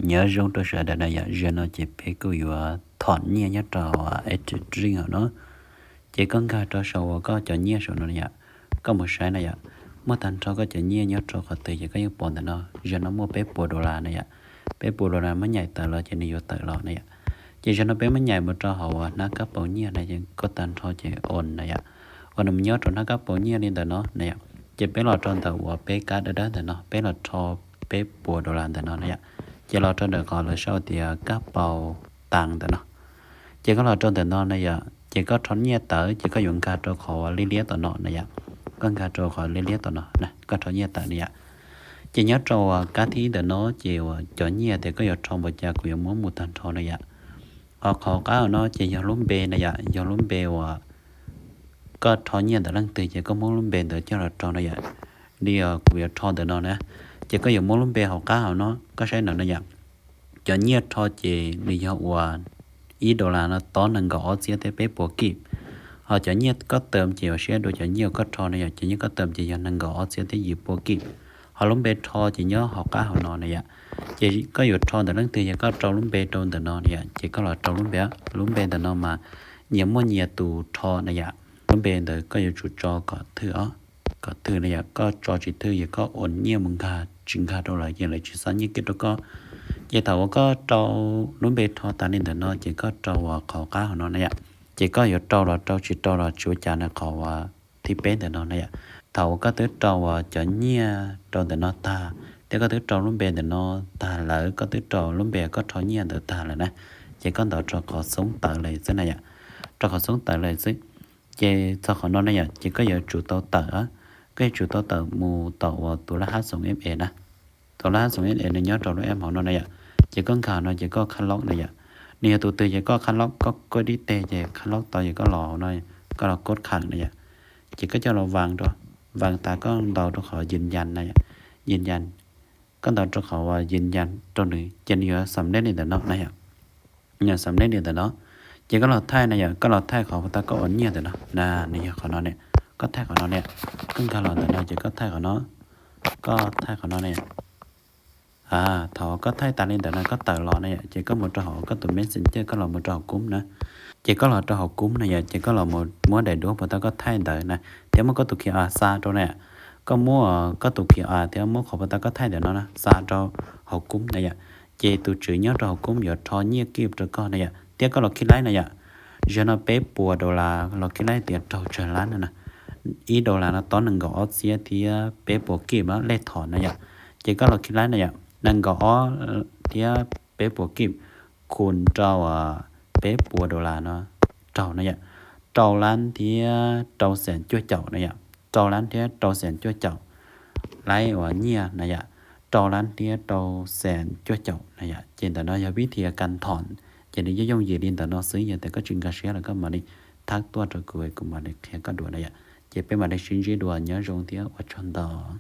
Nyob zoo rau sawv daws na yom, zaum no ces peb kuj yuav thom nyiaj nyob rau Ethereum no. Ces koj nkag rau saum uas koj cov nyiaj saum no na yom, koj mus saib na yom, muaj tag nrho koj cov nyiaj nyob rau qhov twg ces koj yeej pom ntawm no. Zaum no muaj peb puas dollar na yom, peb puas dollar muab nyaim tawm los ces nws yuav tawm los na yom. Ces zaum no peb muab nyaim mus rau hauv uas hnab kab paus nyiaj na, koj tag nrho ces own na yom, own mus nyob rau hnab kab paus nyiaj li ntawm no na yom. Ces peb los rau ntawm uas peb kab dawb dawb ntawm no, peb los rho peb puas dollar ntawm no na yom. Ces los rau ntawm qhov lawv sau tias kab paus tas ntawm no. Ces koj los rau ntawm no na yom, ces koj rho nyiaj tawm ces koj yuav nkag rau qhov uas liab liab tom no na yom. Koj nkag rau qhov liab liab tom no na, koj rho nyiaj tawm na yom. Ces nyob rau uas kab thib ib ntawm no ces uas cov nyiaj tias koj yuav rho npaum cas kuv yuav muab mus tag nrho na yom. Ho qhov qab hauv no ces yog lub npe na yom, yog lub npe uas koj rho nyiaj ntawm leej twg ces koj muab lub npe ntawd coj los rau na yom. Li kuv yuav rho ntawm no na, ces koj yuav muab lub npe hauv qab hauv no, koj saib ntawm no yom. Cov nyiaj rho ces nws yog uas ib dollar no tob nees nkaum ob txhiab thiab peb puas kib. Ho cov nyiaj koj tawm ces yuav siab dua cov nyiaj koj rho na yom, cov nyiaj koj tawm ces yog nees nkaum ob txhiab thiab yim puas kib. Ho lub npe rho ces nyob hauv qab hauv no na yom. Ces koj yuav rho ntawm leej twg yog koj rau lub npe rau ntawm no na yom, ces koj los rau lub npe, lub npe ntawm no mas nyias muaj nyias tus rho na yom. Lub npe ntawd koj yuav tsum tso kom thwj os, kom thwj na yom, koj tso tsis thwj yog koj ua nyiaj mus nkag tsis nkag rau lawv ces lawv tsis xa nyiaj kiag rau koj. Ces thaum uas koj rau lub npe rho tas li ntawm no ces koj rau uas qhov qab hauv no na yom. Ces koj yuav rau los rau tsis rau los tsis ua cas na, qhov uas thib peb ntawm no na yom. Thaum uas koj twb rau uas cov nyiaj rau ntawm no tag, thiab koj twb rau lub npe ntawm no tag lawm, koj twb rau lub npe koj rho nyiaj ntawd tag lawm na, ces koj ntaus rau qhov xoob tawm lawm xwb na yom. Rau qhov xoob tawm lawm xwb. Ces txog qhov no na yom, ces koj yuav tsum tau tawm, koj yuav tsum tau tawm mus tom uas tus laj hab xoom ib es na. Tus laj hab xoom ib es nws nyob rau lub app hauv no na yom. Ces koj nkag no ces koj khab laub na yom. Nws yog tus twg ces koj khab laub, koj koj dib teg ces khab laub tau ces koj los hauv no, koj los kod khawm na yom. Ces koj coj los vas rau, vas tas koj ntaus rau qhov yws yas na yom, yws yas. Koj ntaus rau qhov uas yws yas rau nws ces nws yuav xam lej li ntawm no na yom. Nws yuav xam lej li ntawm no. Ces koj los thaij na yom, koj los thaij qhov uas tau koj ua nyiaj ntawm no na, nws yog qhov no ne. Koj thaij qhov no ne, koj nkag los ntawm no ces koj thaij qhov no, koj thaij qhov no ne. Thaum koj thaij tas li ntawm no koj tawm los na yom, ces koj mus rau hauv koj tus Messenger, koj los mus rau hauv Chrome na. Ces koj los rau hauv Chrome na yom, ces koj los muab daim duab uas tau koj thaij ntawd na, thiab muab koj tus Q R xa rau na. Koj muab koj tus Q R thiab muab qhov uas tau koj thaij ntawm no na xa rau hauv Chrome na yom. Ces tus tswv nyob rau hauv Chrome yuav rho nyiaj kib rau koj na yom, thiab koj los khib laib na yom. Zaum no peb puas dollar los khib laib tias raug tsawg lab na. Ib dollar no tob nees nkaum ob txhiab thiab peb puas kib lej thom na yom. Ces koj los khib laib na yom, nees nkaum ob thiab peb puas kib khum rau peb puas dollar no raug na yom, rau lab thiab rau xees cuaj caum na yom, rau lab thiab rau xees cuaj caum lab uas nyiaj na yom, rau lab thiab rau xees cuaj caum na yom. Ces ntawm no yog vib thi kas thom, ces nws yooj yooj yim li ntawm no xwb, yog tias koj tsis nkag siab los koj mam li thab tuaj rau kuv, kuv mam li qhia koj dua na yom. Ces peb mam li sib ntsib dua, nyob zoo thiab ua tsaug ntau.